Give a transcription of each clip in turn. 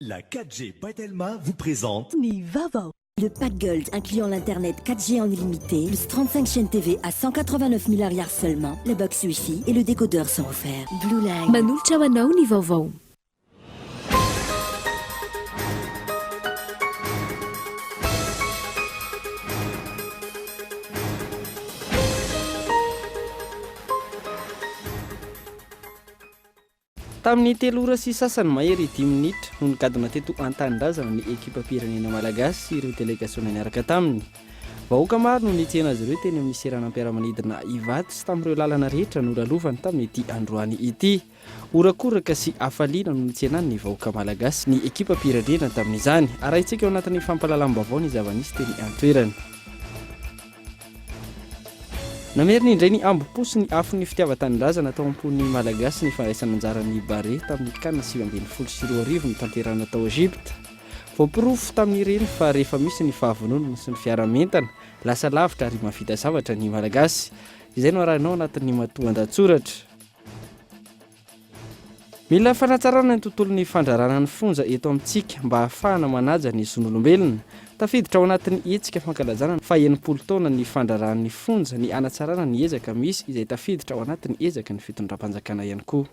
La 4G by Telma vous présente. Ny vaovao. Le pack Gold incluant l'internet 4G en illimité, plus 35 chaînes TV à 189 000 ariary seulement, la box Wi-Fi et le décodeur sont offerts. Blue Line. Manolotra ho anao ny vaovao. Tamin'ny telo ora sy sasany mahery dimy minitra no nigadona teto an-tanindrazana ny ekipam-pirenena malagasy sy ireo delegasiona niaraka taminy. Vahoaka maro no nitsena azy ireo teny amin'ny seranam-piaramanidina Ivato sy tamin'ireo lalana rehetra nolalovany tamin'ity androany ity. Horakoraka sy hafaliana no nitsenan'ny vahoaka malagasy ny ekipam-pirenena tamin'izany. Arahintsika ao anatin'ny fampahalalam-baovao ny zava-nisy teny an-toerana. Namerina indray ny hambom-po sy ny afon'ny fitiavan-tanindrazana tao am-pon'ny Malagasy ny fandraisana anjaran'ny Barea tamin'ny Can 2019 notanterahina tao Egypta. Voaporofo tamin'ireny fa rehefa misy ny fahavononana sy ny fiaraha-mientana, lasa lavitra ary mahavita zavatra ny Malagasy. Izay no arahinao anatin'ny matoandatsoratra. Mila fanatsarana ny tontolon'ny fandrarana ny fonja eto amintsika mba hahafahana manaja ny zon'olombelona. Tafiditra ao anatin'ny hetsika fankalazana ny faha-60 taona ny fandraran'ny fonja ny hanatsarana ny ezaka misy izay tafiditra ao anatin'ny ezaky ny fitondram-panjakana ihany koa.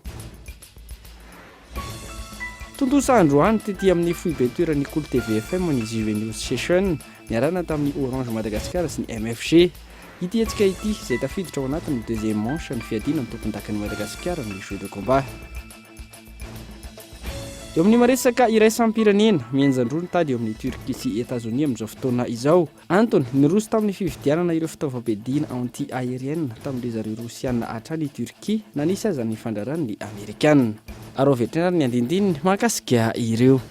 Tontosa androany tety amin'ny foiben-toeran'ny Kolo TV FM ny JV News Session. Niarahana tamin'ny Orange Madagascar sy ny MFG. Ity hetsika ity, izay tafiditra ao anatin'ny deuxième manche ny fiadiana ny tompondakan'i Madagasikara amin'ny jeu de combat. Eo amin'ny maresaka iraisam-pirenena, mihenjan-droa ny tady eo amin'i Turquie sy Etazonia amin'izao fotoana izao. Antony, niroso tamin'ny fividianana ireo fitaovam-piadiana anti-aérienne tamin-dry zareo Rosiana hatrany i Turquie, na nisy aza ny fandraran'ny Amerikana. Araho avy hatrany ary ny andindininy mahakasika ireo.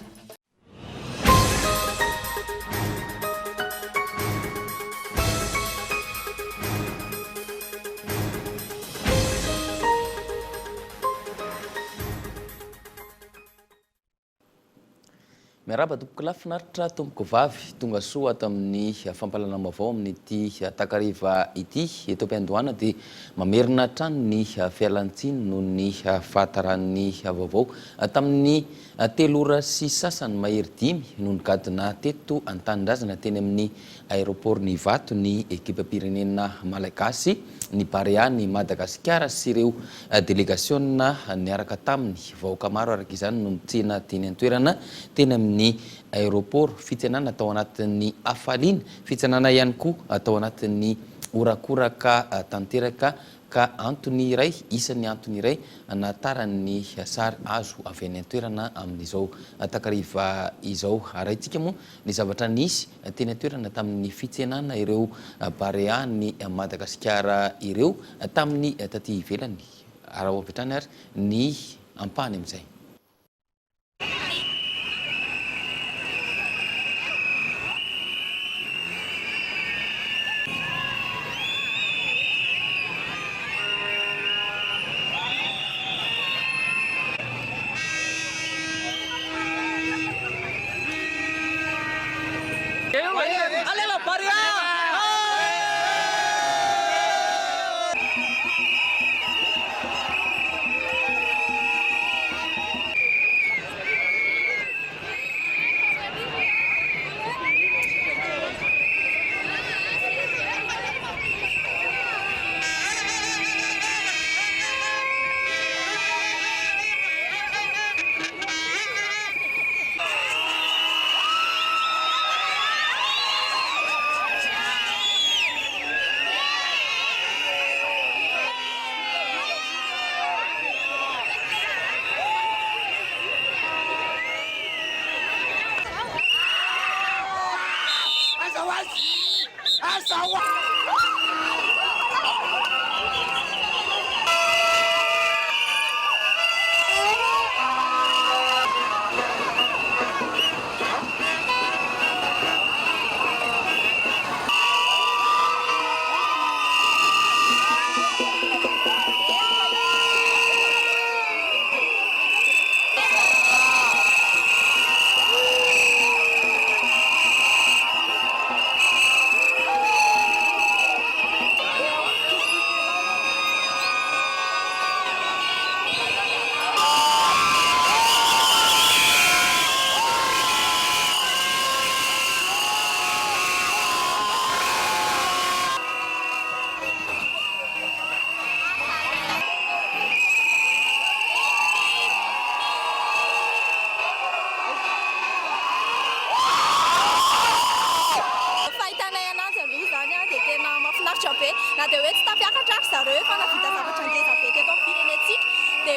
Miarahaba tompokolahy finaritra tompokovavy tonga soa ato amin'ny fampahalalam-baovao amin'ity takariva ity. Eto am-piandohana dia mamerina hatrany ny fialantsiny noho ny fahataran'ny vaovao tamin'ny Telo ora sy sasany mahery dimy no nigadona teto an-tanindrazana teny amin'ny aéroport-n'i Ivato ny ekipam-pirenena malagasy, ny Barea-n'i Madagasikara sy ireo delegasiona niaraka taminy. Vahoaka maro araka izany no nitsena teny an-toerana teny amin'ny aéroport. Fitsenana tao anatin'ny hafaliana, fitsenana ihany koa tao anatin'ny horakoraka tanteraka Ka antony iray, isan'ny antony iray nahataran'ny sary azo avy any an-toerana amin'izao takariva izao. Arahintsika moa ny zavatra nisy teny an-toerana tamin'ny fitsenana ireo Barea-n'i Madagasikara ireo tamin'ny taty ivelany. Araho avy hatrany ary ny ampahany amin'izay.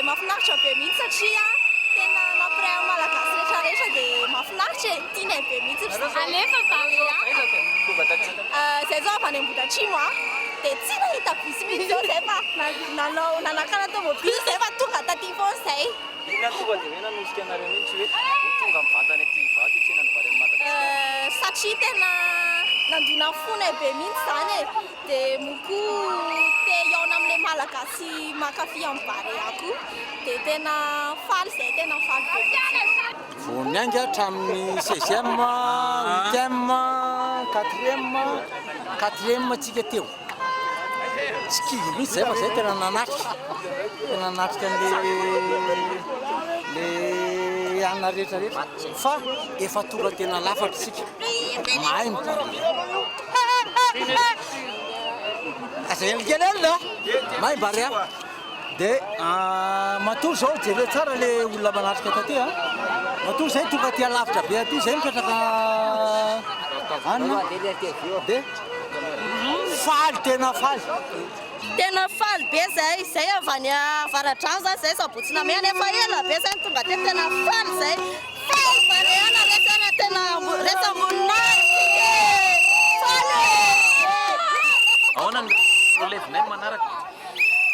mahafinaritra be mihitsy satria tena nampiray ny Malagasy rehetra rehetra dia mahafinaritra e, tianay be mihitsy ry zareo. Alefa Barea. Zay zao avy any Ambohidratrimo a, dia tsy nahita bus mihitsy zao zay fa nanao nanakana tomobile zay fa tonga taty foana zay. Inona no tonga dia hoe nanosika anareo mihitsy hoe ho tonga mivantana ety Ivato hitsena ny Barea an'i Madagasikara? Satria tena nandona ny fonay be mihitsy izany e, dia moa koa te hihaona amin'ilay Malagasy mankafy an'i Barea koa, dia tena faly izahay, tena faly be mihitsy. Vao niainga hatramin'ny seizième, huitième, quatrième, quatrième tsika teo. Tsy kivy mihitsy zay fa zay tena nanatrika, tena nanatrika an'le le anona rehetra rehetra fa efa tonga tena lafatra isika, mahay ny Barea. Aza elingelelina, mahay ny Barea. Dia matoa zao jereo tsara le olona manatrika taty a, matoa zay tonga aty alavitra be aty zay mipetraka any dia faly tena faly. Tena faly be zay, zay avy any avaradrano zany zay sabotsy namehana efa ela be zay no tonga teto tena faly zay, faly Barea resy ary tena resy amboninahitra tsika e, faly e. Ahoana ny relève-nay manaraka?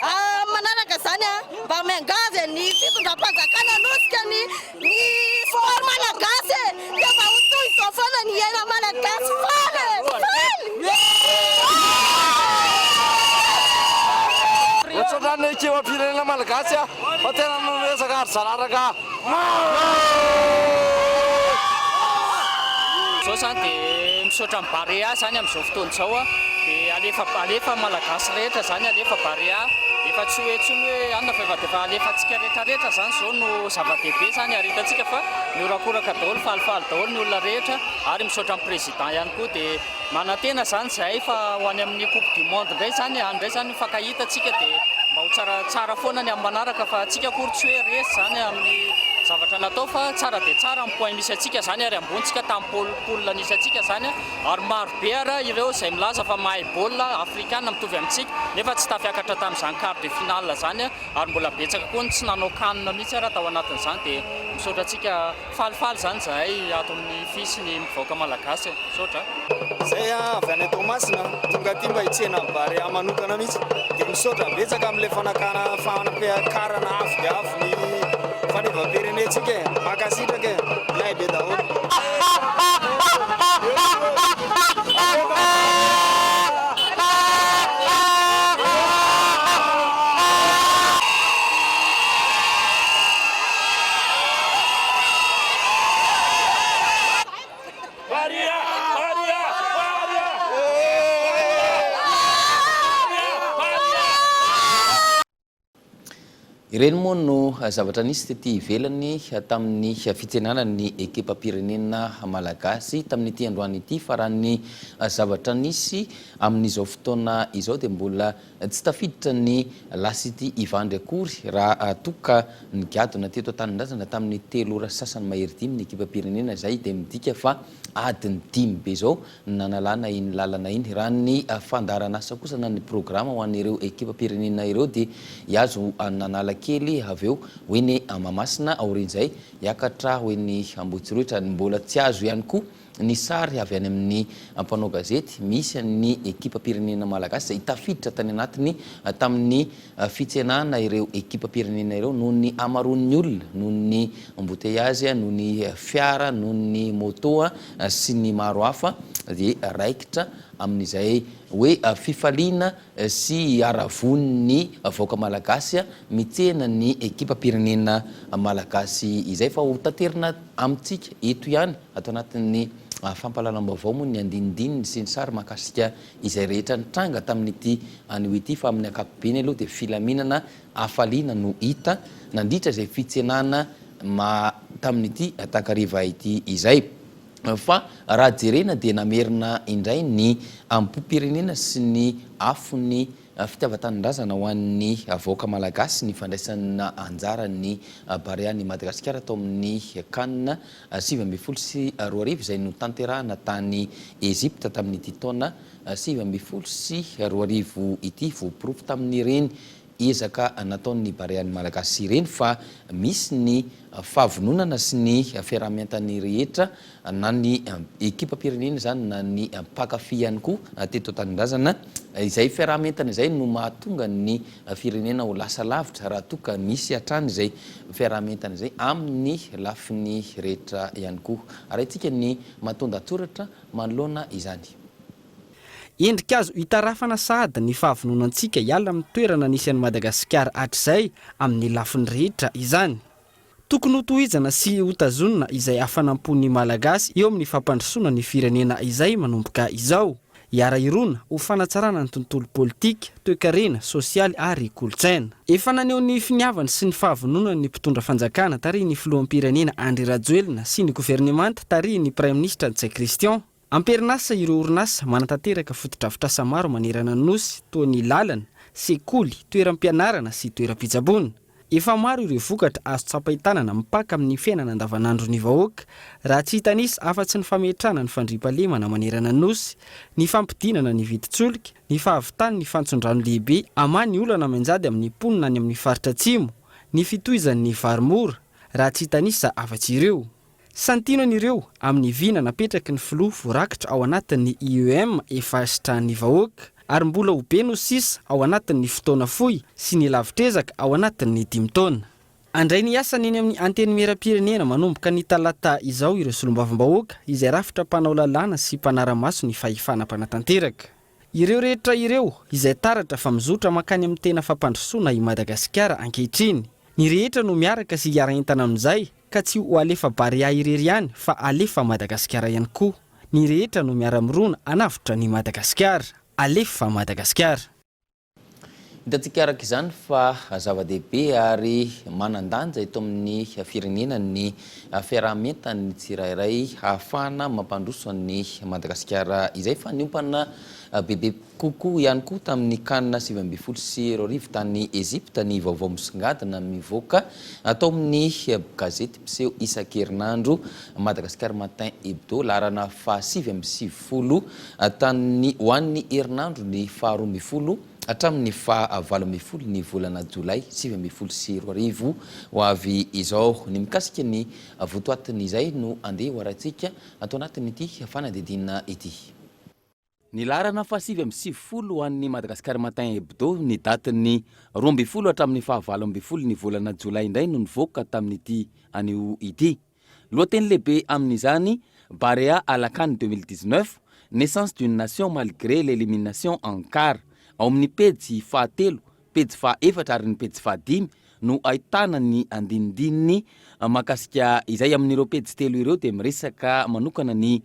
Amin'ny manaraka izany, mba miangavy ny fitondram-panjakana hanosika ny ny sport malagasy e! Dia mba ho toy izao foana ny hiaina malagasy faly e! Faly! Misaotra ny ekipam-pirenena malagasy fa tena miezaka ary zararaka. Zao zany de misaotra ny Barea zany amizao fotoana izao a, de alefa alefa Malagasy rehetra zany alefa Barea, efa tsy hoe intsony hoe anona fa efa de efa alefantsika rehetra rehetra zany zao no zava-dehibe zany ary hitantsika fa mihorakoraka daholo falifaly daholo ny olona rehetra ary misaotra ny président ihany koa de Manantena zany zahay fa ho any amin'ny coupe du monde ndray zany, any ndray zany mifankahita tsika de mba ho tsara tsara foana ny amin'ny manaraka fa tsika akory tsy hoe resy zany amin'ny zavatra natao fa tsara dia tsara ny point misy antsika zany ary ambony tsika tamin'ny poule poule nisy antsika zany ary maro be ara ireo izay milaza fa mahay baolina afrikana mitovy amintsika nefa tsy tafiakatra tamin'izany quart de finale zany ary mbola betsaka koa ny tsy nanao can mihitsy ara tao anatin'izany de misaotra antsika Falifaly zany zahay ato amin'ny fis ny mivaoka malagasy e! Misaotra a! Zay avy any Toamasina, tonga aty mba hitsena an'i Barea manokana mihitsy, dia misaotra betsaka amin'ilay fanakana fanampiakarana avo dia avo ny fanevam-pirenentsika e! Mankasitraka e! Milay be daholo. Ireny moa no zavatra nisy tety ivelany tamin'ny fitsenana ny ekipam-pirenena malagasy tamin'ity androany ity fa raha ny zavatra nisy amin'izao fotoana izao dia mbola Tsy tafiditra ny La City Ivandry akory raha toa ka nigadona teto an-tanindrazana tamin'ny telo ora sy sasany mahery dimy ny ekipam-pirenena izay dia midika fa adiny dimy be izao no nanalana iny lalana iny. Raha ny fandaharanasa kosa na ny programa ho an'ireo ekipam-pirenena ireo dia hihazo an'Analakely avy eo ho eny Mahamasina aorian'izay hiakatra ho eny Ambohitsorohitra. Mbola tsy azo ihany koa Ny sary avy any amin'ny mpanao gazety misy an'ny ekipam-pirenena malagasy izay tafiditra tany anatiny tamin'ny fitsenana ireo ekipam-pirenena ireo noho ny hamaroan'ny olona, noho ny embouteillage, noho ny fiara, noho ny moto sy ny maro hafa dia raikitra amin'izay hoe fifaliana sy haravoan'ny vahoaka malagasy mitsena ny ekipam-pirenena malagasy izay fa ho taterina amintsika eto ihany ato anatin'ny fampahalalam-baovao moa ny andinindininy sy ny sary mahakasika izay rehetra nitranga tamin'ity anio ity fa amin'ny ankapobeny aloha dia filaminana hafaliana no hita nandritra izay fitsenana ma tamin'ity takariva ity izay. Fa raha jerena dia namerina indray ny amim-pirenena sy ny afon'ny fitiavan-tanindrazana ho an'ny vahoaka malagasy ny fandraisana anjaran'ny Barea-n'i Madagasikara tao amin'ny Can 2019 izay notanterahana tany Egypta tamin'ity taona 2019 ity. Voaporofo tamin'ireny. ezaka nataon'ny Barean'ny Malagasy ireny fa misy ny fahavononana sy ny fiaraha-mientan'ny rehetra na ny ekipam-pirenena izany na ny mpankafy ihany koa teto an-tanindrazana. Izay fiaraha-mientana izay no mahatonga ny firenena ho lasa lavitra raha toa ka misy hatrany izay fiaraha-mientana izay amin'ny lafiny rehetra ihany koa. Arahintsika ny matoan-dahatsoratra manoloana izany. Endrika azo itarafana sahady ny fahavononantsika hiala amin'ny toerana nisy an'i Madagasikara hatrizay amin'ny lafiny rehetra izany. Tokony hotohizana sy hotazonina izay hafanam-pon'ny Malagasy eo amin'ny fampandrosoana ny firenena izay manomboka izao. Hiara-hirona ho fanatsarana ny tontolo politika, toekarena, sosialy ary kolontsaina. Efa naneho ny finiavany sy ny fahavononany ny mpitondra fanjakana tarihin'ny filoham-pirenena Andry Rajoelina sy ny governemanta tarihin'ny praiminisitra Ntsay Christian. Am-perinasa ireo orinasa manatanteraka fotodrafitrasa maro manerana ny Nosy toa ny lalana, sekoly, toeram-pianarana sy toeram-pitsaboana. Efa maro ireo vokatra azo tsapain-tanana mipaka amin'ny fiainana andavanandron'ny vahoaka, raha tsy hitanisa afa-tsy ny fametrahana ny fandriampahalemana manerana ny Nosy, ny fampidinana ny vidin-tsolika, ny fahavitan'ny fantson-drano lehibe hamaha ny olana mianjady amin'ny mponina any amin'ny faritra atsimo, ny fitohizan'ny vary mora, raha tsy hitanisa afa-tsy ireo. Santionany ireo amin'ny vina napetraky ny filoha voarakitra ao anatin'ny IEM efa sitrahan'ny vahoaka, ary mbola ho be no sisa ao anatin'ny fotoana fohy sy ny lavitr'ezaka ao anatin'ny dimy taona. Handray ny asany eny amin'ny Antenimierampirenena manomboka ny talata izao ireo solombavambahoaka izay rafitra mpanao lalàna sy mpanara-maso ny fahefana mpanatanteraka. Ireo rehetra ireo izay taratra fa mizotra mankany amin'ny tena fampandrosoana i Madagasikara ankehitriny. Ny rehetra no miaraka sy hiara-entana amin'izay ka tsy ho alefa Barea irery ihany fa alefa Madagasikara ihany koa. Ny rehetra no miara-mirona hanavotra an'i Madagasikara. Alefa Madagasikara. Hitantsika araka izany fa zava-dehibe ary manan-danja eto amin'ny firenena ny fiaraha-mientan'ny tsirairay hahafahana mampandroso an'i Madagasikara izay fa niompana bebe kokoa ihany koa tamin'ny Can 2019 tany Egypta ny vaovao misongadina mivoaka atao amin'ny gazety mpiseho isan-kerinandro Madagascar Matin Hebdo laharana faha 99 tany ho an'ny herinandro ny faha 12 hatramin'ny faha 18 ny volana jolay 2019 ho avy izao. Ny mikasika ny votoatin'izay no andeha ho arahintsika ato anatin'ity fanadihadiana ity. Ny laharana faha 99 ho an'ny Madagascar Matin Hebdo ny datin'ny 12 hatramin'ny faha 18 ny volana jolay indray no nivoaka tamin'ity anio ity. Lohateny lehibe amin'izany, Barea à la CAN 2019, naissance d'une nation malgré l'élimination en quart. Ao amin'ny pejy fahatelo, pejy fahaefatra ary ny pejy fahadimy no ahitana ny andinindininy mahakasika izay. Amin'ireo pejy telo ireo dia miresaka manokana ny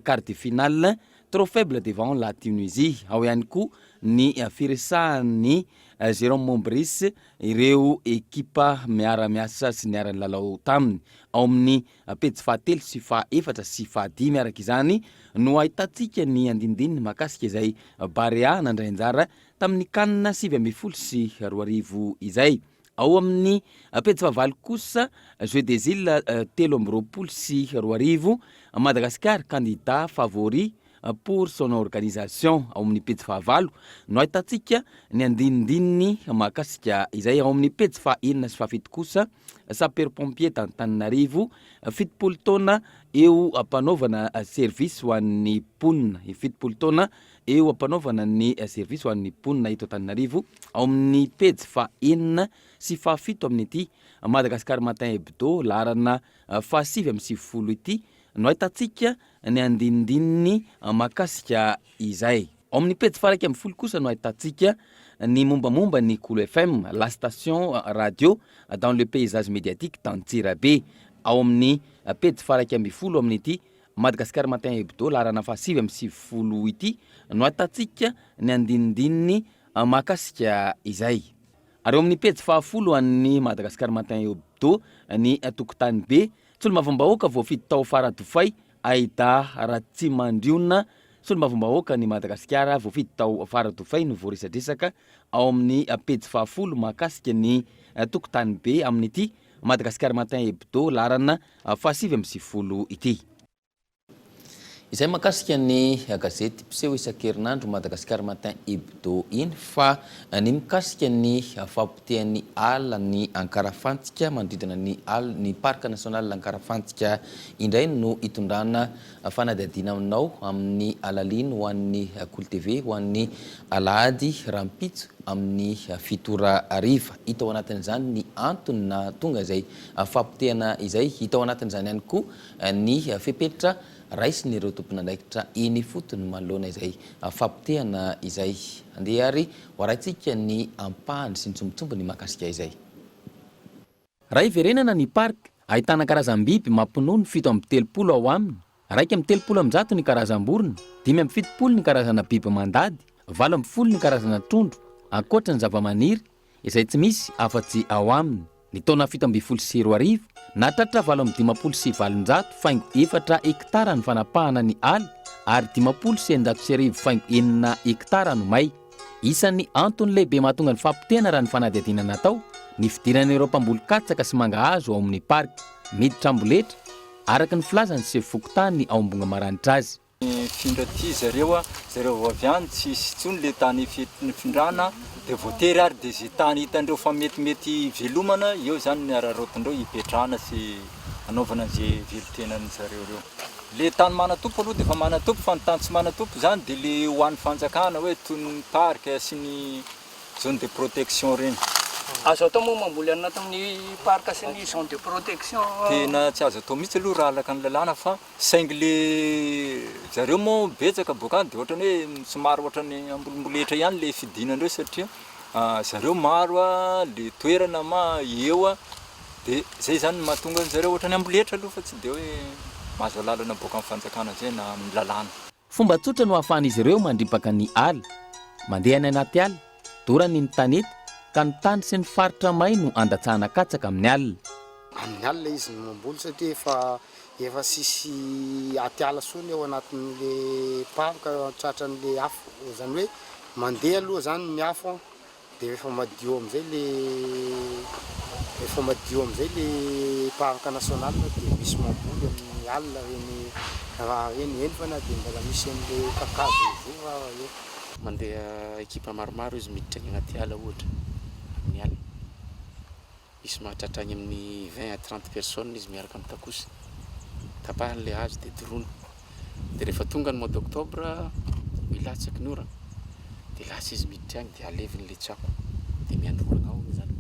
quart de finale, trop faible devant la Tunisie. Ao ihany koa ny firesahan'i Jérôme Mombris ireo ekipa miara-miasa sy niara-nilalao taminy. Ao amin'ny pejy fahatelo sy fahaefatra sy fahadimy araka izany no ahitantsika ny andinindininy mahakasika izay Barea nandray anjara tamin'ny Can 2019 izay. Ao amin'ny pejy fahavalo kosa, Jeux des Iles 2023, Madagascar candidat favori pour son organisation. Ao amin'ny pejy fahavalo no ahitantsika ny andinindininy mahakasika izay. Ao amin'ny pejy fahaenina sy fahafito kosa, sapeur pompier d'Antananarivo, 70 taona eo am-panaovana service ho an'ny mponina. 70 taona eo am-panaovana ny service ho an'ny mponina eto Antananarivo. Ao amin'ny pejy fahaenina sy fahafito amin'ity Madagascar Matin Hebdo laharana faha 99 ity no ahitantsika ny andinindininy mahakasika izay. Ao amin'ny pejy faha 11 kosa no ahitantsika ny mombamomba ny Kolo FM, la station radio dans le paysage médiatique d'Antsirabe. Ao amin'ny pejy faha 11 amin'ity Madagascar Matin Hebdo laharana faha 99 ity no ahitantsika ny andinindininy mahakasika izay. Ary ao amin'ny pejy faha folo an'ny Madagascar Matin Hebdo ny tokotany be, Solombavambahoaka voafidy tao Faradofay, Aida Ratsimandriona, Solombavambahoakan'i Madagasikara voafidy tao Faradofay no voaresadresaka ao amin'ny pejy fahafolo mahakasika ny tokotany be amin'ity Madagascar Matin Hebdo laharana faha 99 ity. Izay mahakasika ny gazety mpiseho isan-kerinandro Madagascar Matin Hebdo iny fa ny mikasika ny fahapotehan'ny ala ny Ankarafantsika manodidina ny ala ny Parc National Ankarafantsika indray no hitondrana fanadihadiana aminao amin'ny alalino ho an'ny Kolo TV ho an'ny alahady rahampitso amin'ny fito ora hariva. Hita ao anatin'izany ny antony nahatonga izay fahapotehana izay. Hita ao anatin'izany ihany koa ny fepetra raisin'ireo tompon'andraikitra eny ifotony manoloana izay fahapotehana izay. Andeha ary ho arahintsika ny ampahany sy ny sombintsombiny mahakasika izay. Raha hiverenana ny parc, ahitana karazam-biby mampinono 37 ao aminy, 131 ny karazam-borona, 75 ny karazana biby mandady, 18 ny karazana trondro, ankoatra ny zavamaniry izay tsy misy afa-tsy ao aminy. Ny taona 2017, nahatratra 858 faingo efatra hektara ny fanapahana ny ala ary 1650 faingo enina hektara no may. Isan'ny antony lehibe mahatonga ny fahapotehana raha ny fanadihadiana natao, ny fidiran'ireo mpamboly katsaka sy mangahazo ao amin'ny parc. Miditra amboletra, araka ny filazan'ny sefo fokontany ao Ambongamaranitra azy. Nifindra aty zareo a, zareo vao avy any tsisy intsony le tany fifindrana de voatery ary de ze tany hitandreo fa metimety hivelomana eo zany ny araraotindreo hipetrahana sy anaovana an'ze velon-tenany zareo reo. Le tany manan-tompo aloha de efa manan-tompo fa ny tany tsy manan-tompo zany de le ho an'ny fanjakana hoe toy ny parc sy ny zone de protection reny. Azo atao moa mamboly anatin'ny parc sy ny zone de protection? Tena tsy azo atao mihitsy aloha raha araka ny lalàna fa Saingy le zareo moa betsaka boaka any de ohatrany hoe somary ohatrany ambolimboletra ihany le fidinandreo satria zareo maro a, le toerana ma eo a, de zay zany no mahatonga an'zareo ohatrany amboletra aloha fa tsy de hoe mahazo alalana boaka amin'ny fanjakana zay na amin'ny lalàna. Fomba tsotra no ahafahan'izy ireo mandripaka ny ala. Mandeha any anaty ala, dorany ny tanety, ka ny tany sy ny faritra may no andatsahana katsaka amin'ny alina. Amin'ny alina izy no mamboly satria efa efa tsisy atiala tsony ao anatin'le parc tratran'le afo, zany hoe mandeha aloha zany ny afo an, de rehefa madio amizay le rehefa madio amizay le parc national de misy mamboly amin'ny alina reny raha reny, eny fa na de mbola misy an'le kakazo zoro ara eo. Mandeha ekipa maromaro izy miditra any anaty ala ohatra amin'ny alina. Misy mahatratra any amin'ny 20 à 30 personnes izy miaraka amin'ny takosy. Tapahany ilay hazo dia doroana. Dia rehefa tonga ny mois d'octobre, milatsaky ny orana, dia lasa izy miditra any dia aleviny ilay tsako. Dia miandry orana ao izy izany.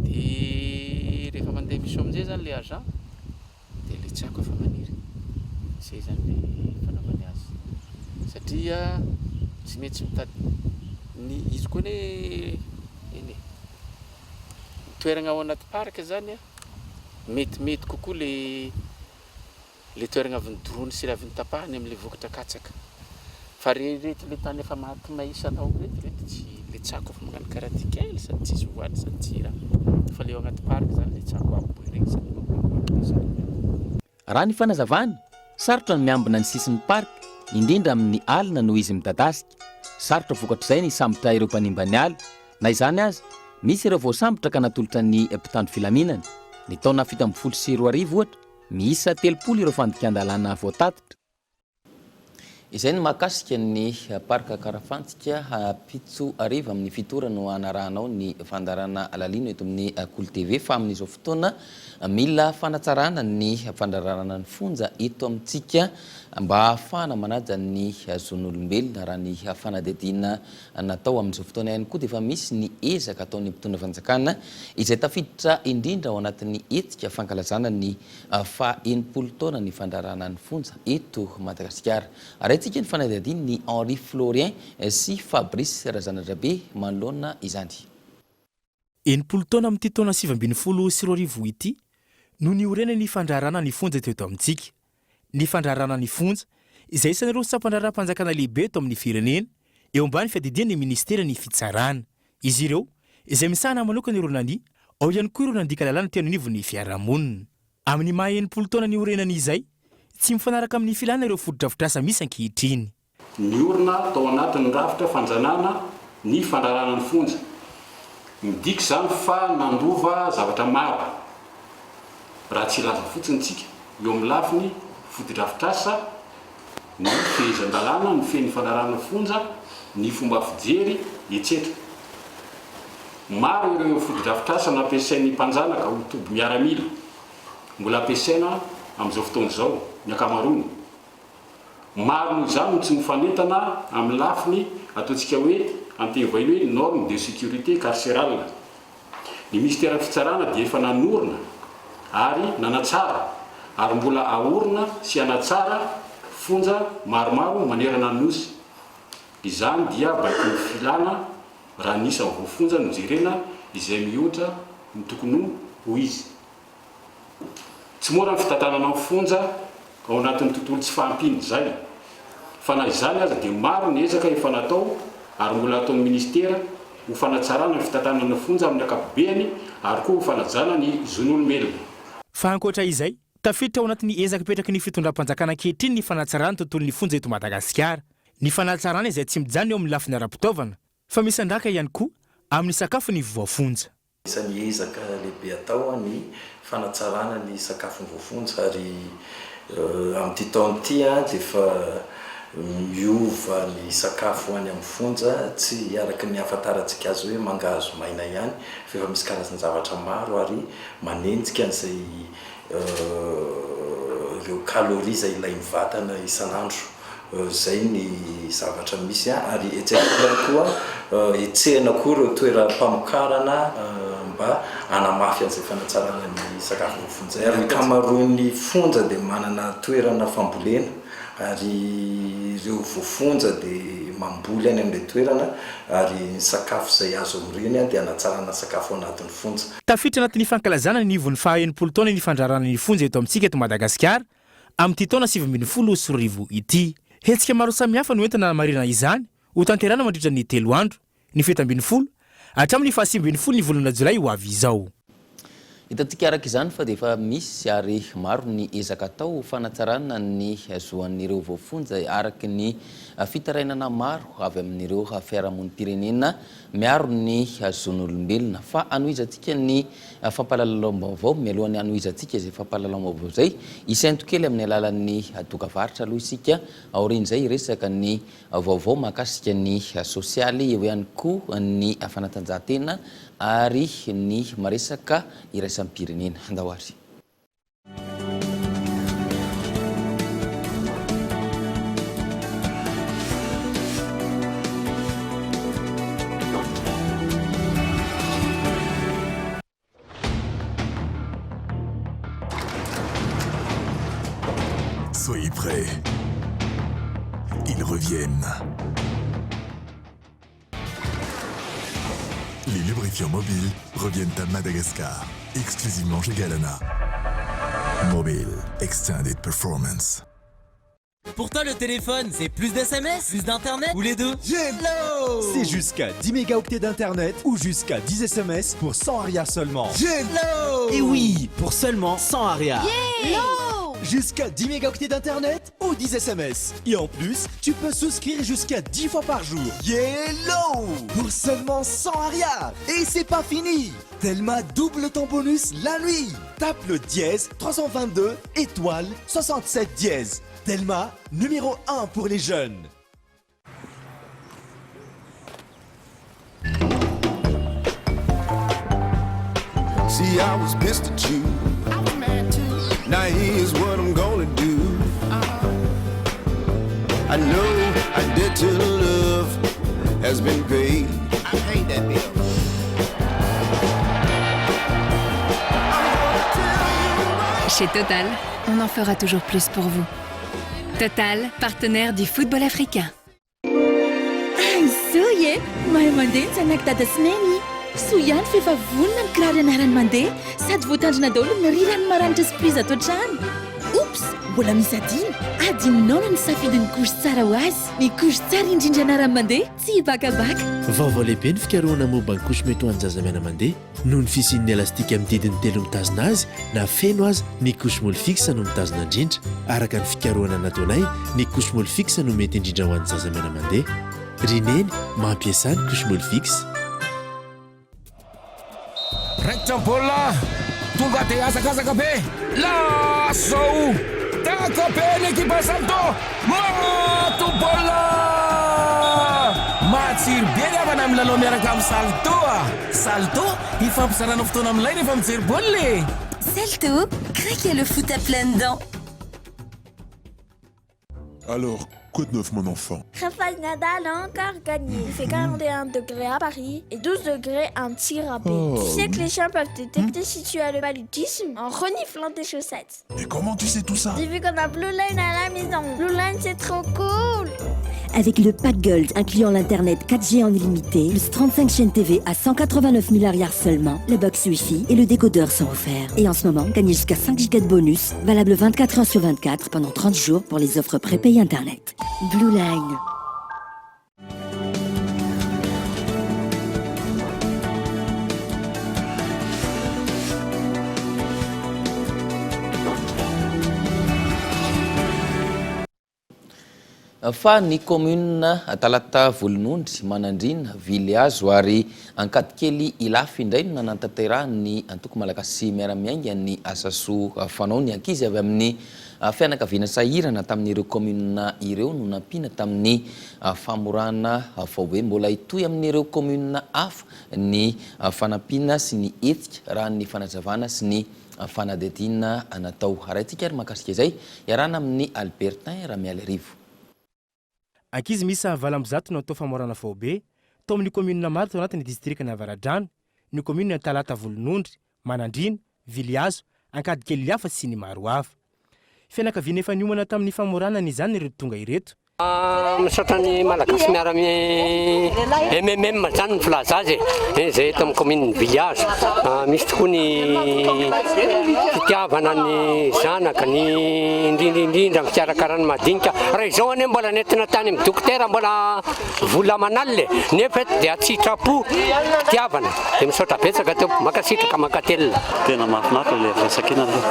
Dia rehefa mandeha mission amin'izay izany ilay agent, Dia ilay tsako efa maniry. Izay izany ilay fanaovany azy. Satria tsy maintsy mitady ny izy koa anie eny e. Ny toerana ao anaty parc izany an, metimety kokoa ilay ilay toerana avy nodorony sy avy notapahany amin'ilay vokatra katsaka. Fa re reto le tany efa maty may isanao reto reto tsy le tsako efa magnano karaha ty kely sady tsisy voany sady tsy raha fa le ao agnaty parc zany le tsako abo be regny sady mamoamoaka be sady Raha ny fanazavana, sarotra ny miambina ny sisin'ny parc, indrindra amin'ny alina noho izy midadasika. Sarotra vokatr'izay ny hisambotra ireo mpanimba ny ala. Na izany aza, misy ireo voasambotra ka natolotra ny mpitandro filaminana. Ny taona 2017 ohatra, miisa 30 ireo fandikan-dalàna voatatitra. Izay ny mahakasika ny Parc Ankarafantsika. Ampitso hariva amin'ny fito ora no hanarahanao ny fandaharana Lalino eto amin'ny Kolo TV. Fa amin'izao fotoana, mila fanatsarana ny fandrarana ny fonja eto amintsika mba hahafahana manaja ny zon'olombelona. Raha ny fanadihadiana natao amin'izao fotoana ihany koa dia efa misy ny ezaka ataon'ny mpitondra fanjakana izay tafiditra indrindra ao anatin'ny hetsika fankalazana ny Faha 60 taona ny fandrarana ny fonja eto Madagasikara. Arahintsika ny fanadihadian'i Henri Florien sy Fabrice Razanadrabe manoloana izany. 60 taona amin'ity taona 2019 ity no niorenan'ny fandraharana ny fonja teto amintsika. Ny fandraharana ny fonja, izay isan'ireo sampan-draharaham-panjakana lehibe eto amin'ny firenena, eo ambany fiadidian'ny minisiteran'ny Fitsarana. Izy ireo, izay misahana manokana ireo nania, ao ihany koa ireo nandika lalàna teo anivon'ny fiarahamonina. Amin'ny maha 60 taona niorenany izay, tsy mifanaraka amin'ny filàna ireo fotodrafitrasa misy ankehitriny. Niorina tao anatin'ny rafitra fanjanahana ny fandrarana ny fonja. Midika izany fa nandova zavatra maro, raha tsy hilaza fotsiny isika, eo amin'ny lafiny fotodrafitrasa. ny fehezan-dalàna mifehy ny fanarahana fonja, ny fomba fijery, etsetra. Maro ireo fotodrafitrasa nampiasain'ny mpanjanaka ho toby miaramila, mbola ampiasaina amin'izao fotoana izao ny ankamaroany. Maro noho izany no tsy mifanentana amin'ny lafiny ataontsika hoe amin'ny teny vahiny hoe norme de sécurité carcérale. Ny minisiteran'ny fitsarana dia efa nanorina ary nanatsara ary mbola ahorina sy hanatsara fonja maromaro manerana ny Nosy. Izany dia baikon'ny filàna raha ny isan'ny voafonja no jerena izay mihoatra ny tokony ho izy. Tsy mora ny fitantanana ny fonja ao anatin'ny tontolo tsy fahampiana izay. Fa na izany aza dia maro ny ezaka efa natao ary mbola ataon'ny minisitera ho fanatsarana ny fitantanana ny fonja amin'ny ankapobeany ary koa ho fanajana ny zon'olombelona. Fa ankoatra izay, tafiditra ao anatin'ny ezaka apetraky ny fitondram-panjakana ankehitriny ny fanatsarana ny tontolon'ny fonja eto Madagasikara. Ny fanatsarana izay tsy mijanona eo amin'ny lafiny ara-pitaovana, fa misandrahaka ihany koa amin'ny sakafon'ny voafonja. Isan'ny ezaka lehibe atao ny fanatsarana ny sakafon'ny voafonja ary amin'ity taona ity dia efa miova ny sakafo any amin'ny fonja, tsy araka ny ahafantarantsika azy hoe mangahazo maina ihany fa efa misy karazan-javatra maro ary manenjika an'izay ireo calories izay ilain'ny vatana isan'andro. Izay ny zavatra misy ary etsy ankilany koa hetsehina koa ireo toeram-pamokarana mba hanamafy an'izay fanatsarana ny sakafon'ny fonja izay. Ny ankamaroan'ny fonja dia manana toerana fambolena ary ireo voafonja dia mamboly any amin'ilay toerana ary ny sakafo izay azo amin'ireny dia hanatsarana sakafo ao anatin'ny fonja. Tafiditra anatin'ny fankalazana ny ivon'ny faha 60 taona ny fandrarana ny fonja eto amintsika eto Madagasikara amin'ity taona 2019 ity. Hetsika maro samihafa no entina hanamarihana izany, hotanterahina mandritra ny telo andro, ny 17 hatramin'ny faha 19 ny volana jolay ho avy izao. Hitantsika araka izany fa dia efa misy ary maro ny ezaka atao ho fanatsarana ny zoan'ireo voafonja araka ny fitarainana maro avy amin'ireo fiarahamonim-pirenena miaro ny zon'olombelona. Fa hanohizantsika ny Fampahalalam-baovao, Mialohan'ny hanohizantsika izay fampahalalam-baovao izay, hisento kely amin'ny alalan'ny dokavarotra aloha isika, aorian'izay hiresaka ny vaovao mahakasika ny sosialy, eo ihany koa ny fanatanjahantena ary ny maresaka iraisam-pirenena. Andao ary. Soyez prêts. Ils reviennent. Les lubrifiants mobiles reviennent à Madagascar, exclusivement chez Galana. Mobile Extended Performance. Pour toi, le téléphone, c'est plus d'SMS, plus d'internet ou les deux Hello C'est jusqu'à 10 mégaoctets d'internet ou jusqu'à 10 SMS pour 100 ariary seulement. Hello Et oui, pour seulement 100 ariary. Hello Jusqu'à 10 mégaoctets d'internet ou 10 SMS. Et en plus, tu peux souscrire jusqu'à 10 fois par jour. Yellow Pour seulement 100 ariary. Et c'est pas fini Telma double ton bonus la nuit. Tape le dièse 322 étoile 67 dièse. Telma, numéro 1 pour les jeunes. See, I was pissed at you. I was mad too. Now here's what I'm gonna do. I know I debt to love has been paid. I paid that bill. Chez Total, on en fera toujours plus pour vous. Total, partenaire du football africain. Aizoy e! Mahay mandeha ny zanak'i Dada sy Neny. Soa ihany fa efa vonona ny kiraro ianarany mandeha sady voatandrina daholo ny rirany maranitra sy prise ato an-trano. Oups! Mbola misy adino! Adinonao ny nisafidy ny couche tsara ho azy. Ny couche tsara indrindra ianarany mandeha, tsy hibakabaka. Vaovao lehibe ny fikarohana momba ny couche mety ho an'ny zaza miana-mandeha. Noho ny fisian'ny elastika amin'ny didiny telo mitazona azy, na feno aza, ny couche Molfix no mitazona indrindra. Araka ny fikarohana nataonay, ny couche Molfix no mety indrindra ho an'ny zaza miana-mandeha. Ry Neny, mampiasà ny couche Molfix. Raikitra ny baolina, tonga dia hazakazaka be, lasa zao! Taka be ny ekipan'i Salto! baolina! Matsiro be ry havana milalao miaraka amin'ny Salto a! Salto, hifampizarana fotoana milay rehefa mijery baolina e! Salto, craquez le foot à pleines dents! Alors, quoi de neuf mon enfant? Rafael Nadal a encore gagné. Il fait 41 degrés à Paris et 12 degrés à Antsirabe. Oh. Tu sais que les chiens peuvent détecter si tu as le paludisme en reniflant tes chaussettes. Mais comment tu sais tout ça? J'ai vu qu'on a Blue Line à la maison. Blue Line, c'est trop cool! Avec le pack Gold incluant l'internet 4G en illimité, plus 35 chaînes TV à 189 000 ariary seulement, la box Wi-Fi et le décodeur sont offerts. Et en ce moment, gagnez jusqu'à 5 gigas de bonus, valable 24 heures sur 24 pendant 30 jours pour les offres prépayées internet. Blue Line. Fa ny kaominina Talata Volonondry, Manandriana, Vilihazo ary Ankadikely Ilafy indray no nanatanterahan'ny antoko Malagasy Miara-Miainga ny asa soa fanao. Ny ankizy avy amin'ny fianakaviana sahirana tamin'ireo kaominina ireo no nampiana tamin'ny famorana faobe. Mbola hitohy amin'ireo kaominina hafa ny fanampiana sy ny hetsika raha ny fanazavana sy ny fanadihadiana natao. Arahintsika ary mahakasika izay, iarahana amin'i Albertin Ramialarivo. Ankizy miisa 108 no natao famorana faobe, tao amin'ny kaominina maro tao anatin'ny distrikan'i Avaradrano, ny kaominina Talata Volonondry, Manandriana, Vilihazo, Ankadikely Hafa sy ny maro hafa. Fianakaviana efa niomana tamin'ny famorana an'izany ireto tonga ireto. Misaotra ny Malagasy miara mi MMM zany ny filaza azy e, izay eto amin'ny commune Vilihazo. Misy tokoa ny fitiavana ny zanaka, ny indrindra indrindra ny fikarakarana ny madinika. Raha izao anie mbola nentina tany amin'ny dokotera mbola vola aman'alina e, nefa eto dia an-tsitrapo, fitiavana. Dia misaotra betsaka tompoko, mankasitraka, mankatelina. Tena mahafinaritra ilay firaisankina aloha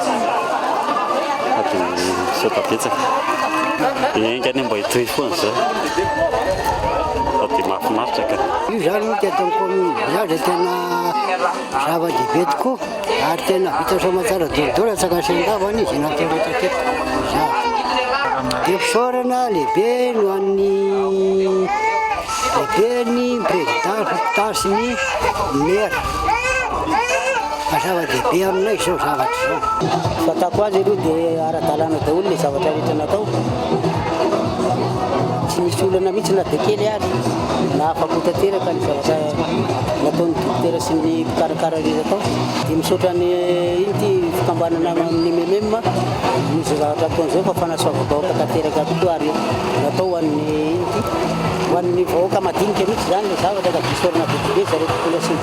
fa dia misaotra betsaka. Dia enga anie mba hitohy foana izay fa dia mahafinaritra ka. Io izany moa teto amin'ny commune Village dia tena zava-dehibe tokoa ary tena vita soamantsara daholo antsakasendavany izay natao rehetra teto. Dia fisaorana lehibe no an'ny lehibe ny président fokontany sy ny maire. Fa zava-dehibe aminay izao zavatra izao. Fahitako azy aloha dia ara-dalàna daholo ilay zavatra rehetra natao. Tsy nisy olana mihitsy na dia kely ary. Nahafa-po tanteraka ny zavatra nataon'ny dokotera sy ny mpikarakara rehetra tao. Dia misaotra ny ino ity fikambanana amin'ny MMM noho izao zavatra ataony izao fa fanasoavam-bahoaka tanteraka tokoa ary natao ho an'ny ino ity ho an'ny vahoaka madinika mihitsy izany ilay zavatra ka dia isaorana be dia be zareo mpitondra sy ny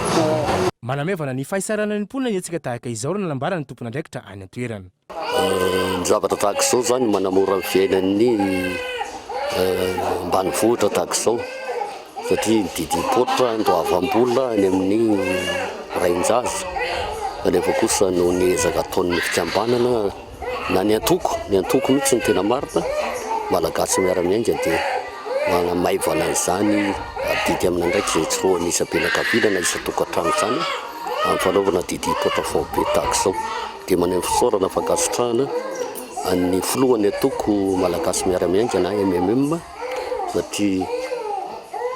Manamaivana ny fahisaranan'ny mponina ny hetsika tahaka izao raha nanambara ny tompon'andraikitra any an-toerana. Ny zavatra tahaka izao izany manamora ny fiainan'ny ambanivohitra tahaka izao satria ny didim-poitra andoavam-bola any amin'ny rain-jaza kanefa kosa noho ny ezaka ataon'ny fikambanana na ny antoko, ny antoko mihitsy no tena marina, Malagasy miara-miainga dia manamaivana an'izany adidy amin'andraikitra izay tsy roan'ny isam-pianakaviana na isan-tokantrano izany amin'ny fanaovana didim-poitra faobe tahaka izao. Dia maneho fisaorana fankasitrahana an'ny filohan'ny antoko Malagasy miara-miainga na MMM satria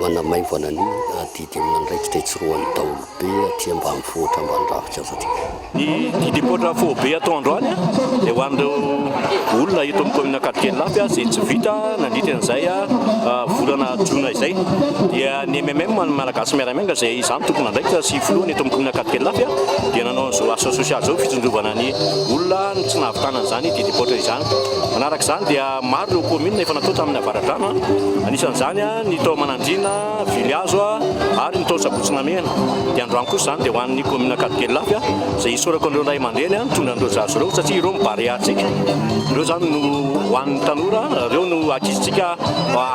manamaivana ny adidy amin'andraikitra etsy roan'ny daholobe aty ambanivohitra ambany ravinkazo aty. Ny didim-poitra faobe atao androany dia ho an'ireo olona eto amin'ny kaominina Ankadikely Ilafy izay tsy vita nandritra an'izay volana jona izay. Dia ny MMM, ny Malagasy Miara-Miainga izay izaho no tompon'andraikitra sy filohany eto amin'ny kaominina Ankadikely Ilafy dia nanao an'izao asa sosialy izao fitsinjovana ny olona tsy nahavitana an'izany didim-poitra izany. Manaraka izany dia maro ireo kaominina efa natao tamin'ny Avaradrano, anisan'izany ny tao Manandriana, Vilihazo ary ny tao Sabotsy Namehana. Dia androany kosa izany dia ho an'ny kaominina Ankadikely Ilafy izay isaorako an'ireo ray aman-dreny nitondra an'ireo zaza ireo satria ireo no Barea-ntsika. Ireo izany no ho an'ny tanora, ireo no ankizintsika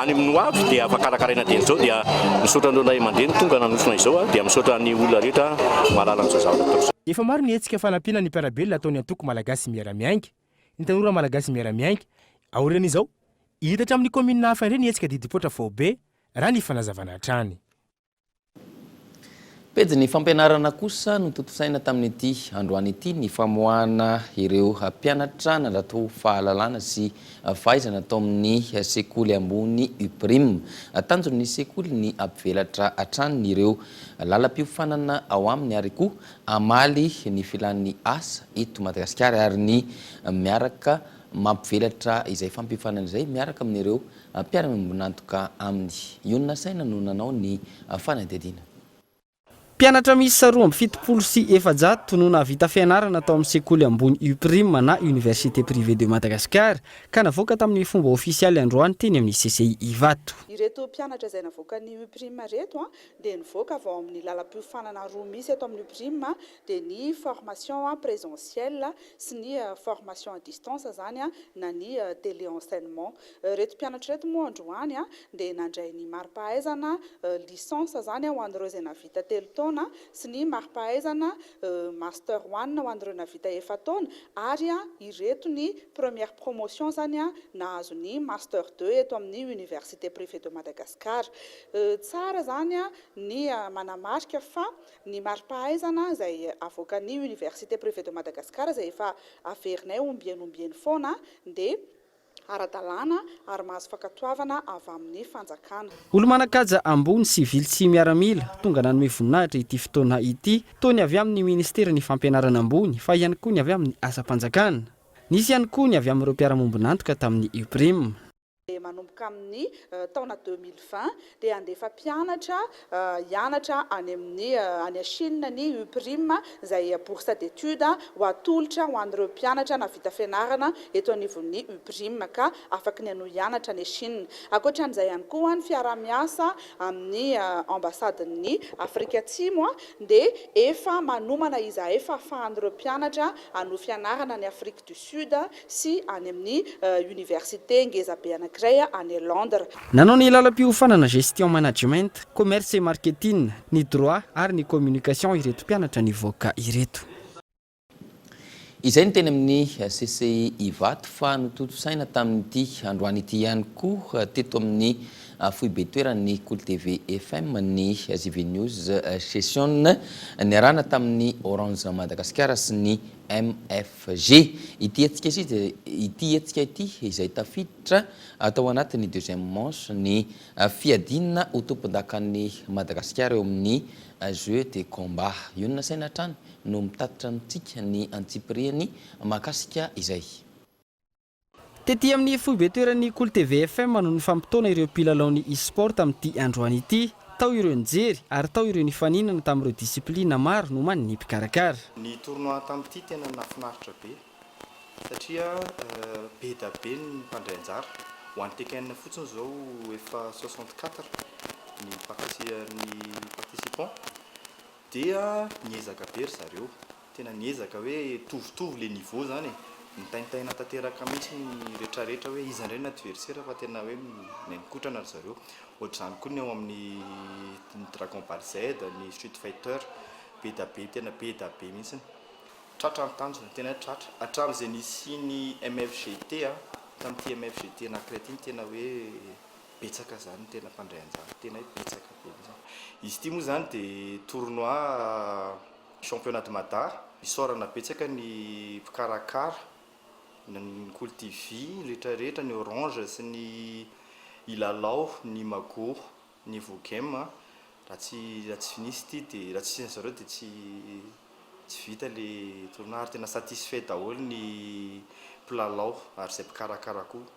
any amin'ny ho avy dia afaka karakaraina dieny izao dia misaotra an'ireo ray aman-dreny tonga nanotrona izao dia misaotra ny olona rehetra mahalala an'izao zavatra atao izao. Efa maro ny hetsika fanampiana ny mpiara-belona ataon'ny antoko Malagasy Miara-Miainga, ny tanora Malagasy Miara-Miainga. Aorian'izao, hihitatra amin'ny kaominina hafa indray ny hetsika didim-poitra faobe, raha ny fanazavana hatrany. Pejin'ny fampianarana kosa notontosaina tamin'ity androany ity ny famoahana ireo mpianatra nandrato fahalalana sy fahaizana tao amin'ny sekoly ambony UPRIM. Tanjon'ny sekoly ny hampivelatra hatrany ireo lalam-piofanana ao aminy ary koa hamaly ny filan'ny asa eto Madagasikara ary ny miaraka mampivelatra izay fampiofanana izay miaraka amin'ireo mpiara-miombon'antoka aminy. Ionona Saina no nanao ny fanadihadiana. Mpianatra miisa 472 no nahavita fianarana tao amin'ny sekoly ambony UPRIM na Université Privée de Madagascar ka navoaka tamin'ny fomba ofisialy androany teny amin'ny CCI Ivato. Ireto mpianatra izay navoakan'ny UPRIM ireto dia nivoaka avy ao amin'ny lalam-piofanana roa misy eto amin'ny UPRIM dia ny formation présentielle sy ny formation à distance izany na ny télé-enseignement. Ireto mpianatra ireto moa androany dia nandray ny mari-pahaizana licence izany ho an'ireo izay nahavita telo taona sy ny mari-pahaizana master one ho an'ireo nahavita efa-taona ary ireto ny première promotion izany nahazo ny master deux eto amin'ny Université Privée de Madagascar. Tsara izany ny manamarika fa Ny mari-pahaizana izay avoakan'ny Université Privée de Madagascar izay efa averinay ombieny ombieny foana dia ara-dalàna ary mahazo fankatoavana avy amin'ny fanjakana. Olo-manan-kaja ambony, sivily sy miaramila, tonga nanome voninahitra ity fotoana ity, toa ny avy amin'ny ministeran'ny fampianarana ambony, fa ihany koa ny avy amin'ny asam-panjakana. Nisy ihany koa ny avy amin'ireo mpiara-mombon'antoka tamin'ny UPRIM. Dia manomboka amin'ny taona 2020 dia handefa mpianatra hianatra any amin'ny any Chine ny UPRIM izay bourse d'études ho atolotra ho an'ireo mpianatra nahavita fianarana eto anivon'ny UPRIM ka afaky ny hanohy hianatra any Chine. Ankoatra an'izay ihany koa ny fiaraha-miasa amin'ny ambasadin'ny Afrika Atsimo dia efa manomana izahay fahafahan'ireo mpianatra hanohy fianarana any Afrique du Sud sy any amin'ny Université ngeza be anankiray any Londres. Nanao ny lalam-piofanana Gestion Management, Commerce et Marketing, ny Droit ary ny Communication ireto mpianatra nivoaka ireto. Izay no teny amin'ny CCI Ivato fa notontosaina tamin'ity androany ity ihany koa teto amin'ny foibe toeran'ny Kolo TV FM ny GV News Session niarahana tamin'ny Orange Madagasikara sy ny MFG. Ity hetsika ity hetsika ity izay tafiditra tao anatin'ny deuxième manche ny fiadiana ho tompondakan'i Madagasikara eo amin'ny jeu de combat. Io no nasaina hatrany no mitatitra amintsika ny antsipiriany mahakasika izay. Tety amin'ny foibe toeran'ny Kolo TV FM no nifampitaona ireo mpilalaon'ny e-sport tamin'ity androany ity. Tao ireo nijery ary tao ireo nifaninana tamin'ireo disiplina maro nomanin'ny mpikarakara. Ny tournoi tamin'ity tena nahafinaritra be satria be da be ny mpandray anjara. Ho an'ny Tekken fotsiny izao efa 64 ny participants dia niezaka be ry zareo. Tena niezaka hoe mitovitovy le niveau zany e! Nitaintaina tanteraka mihitsy ny retraretra hoe iza indray ny adversaire fa tena hoe nahay nikotrana ry zareo. Ohatr'izany koa ny ao amin'ny ny Dragon Ball Z, ny Street Fighter, be da be, tena be da be mihitsy. Tratra ny tanjona, tena hoe tratra. Hatramin'izay nisian'ny MFGT a, tamin'ity MFGT anankiray ity no tena hoe betsaka izany ny tena mpandray anjara, tena hoe betsaka be mihitsy. Izy ity moa izany dia tournoi Championnat de Mada, isaorana betsaka ny mpikarakara, ny Kolo TV, ny rehetra rehetra, ny Orange sy ny Ilalao, ny Mago, ny Evogame, raha tsy raha tsy nisy ity dia raha tsy nisy an'zareo dia tsy tsy vita le tournoi ary tena satisfait daholo ny mpilalao ary izay mpikarakara koa.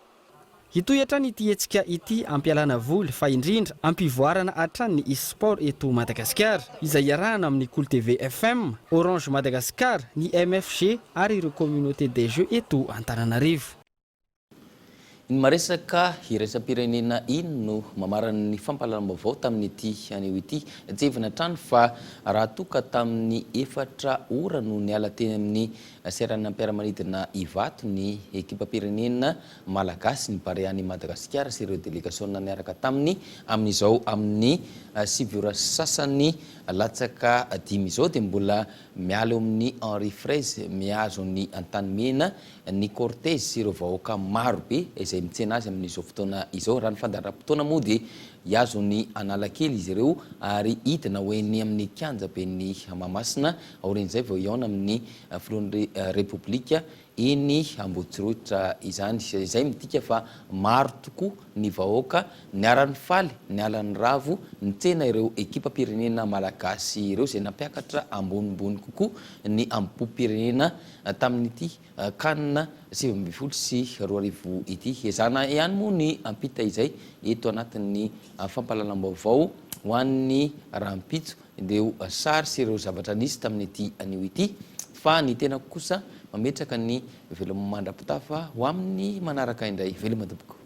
Hitohy hatrany ity hetsika ity hampialana voly fa indrindra hampivoarana hatrany ny e-sport eto Madagasikara, izay iarahana amin'ny Kolo TV FM, Orange Madagascar, ny MFG ary ireo communauté des jeux eto Antananarivo. Iny maresaka iraisam-pirenena iny no mamarana ny fampahalalam-baovao tamin'ity anio ity. Tsiahivina hatrany fa raha toa ka tamin'ny efatra ora no niala teny amin'ny Seranam-piaramanidina Ivato ny ekipam-pirenena malagasy, ny Barea an'i Madagasikara sy ireo delegasiona niaraka taminy amin'izao amin'ny sivy ora sy sasany latsaka dimy izao dia mbola miala eo amin'ny Henri Fraise mihazo ny Antanimena ny kortezy sy ireo vahoaka maro be izay mitsena azy amin'izao fotoana izao. Raha ny fandaharam-potoana moa dia Hihazo ny Analakely izy ireo ary hidina ho eny amin'ny kianjaben'i Mahamasina aorian'izay vao hihaona amin'ny filohan'ny Repoblika eny Ambohitsirohitra izany. Izay midika fa maro tokoa ny vahoaka niara-nifaly, niala-niravo nitsena ireo ekipam-pirenena malagasy ireo izay nampiakatra ambonimbony kokoa ny ambom-pirenena tamin'ity Can 2019 ity. Ezahana ihany moa ny hampita izay eto anatin'ny fampahalalam-baovao ho an'ny rahampitso ireo sary sy ireo zavatra nisy tamin'ity anio ity fa ny tenako kosa mametraka ny veloma mandra-pitafa ho amin'ny manaraka indray. Veloma tompoko.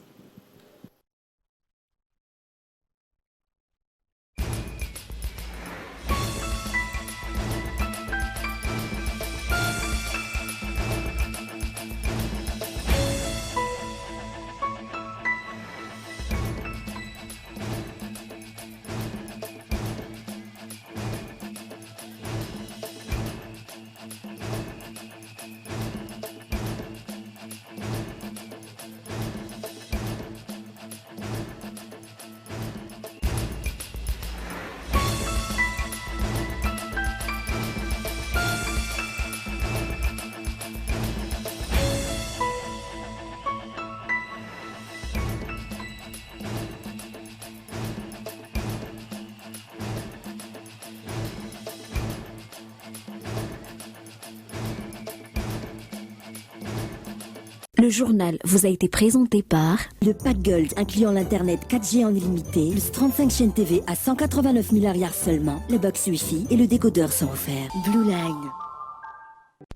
Le journal vous a été présenté par le Pack Gold incluant l'internet 4G en illimité, plus 35 chaînes TV à 189 000 ariary seulement, la box Wi-Fi et le décodeur sont offerts. Blue Line.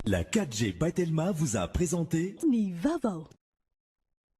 La 4G by Telma vous a présenté Ny vaovao.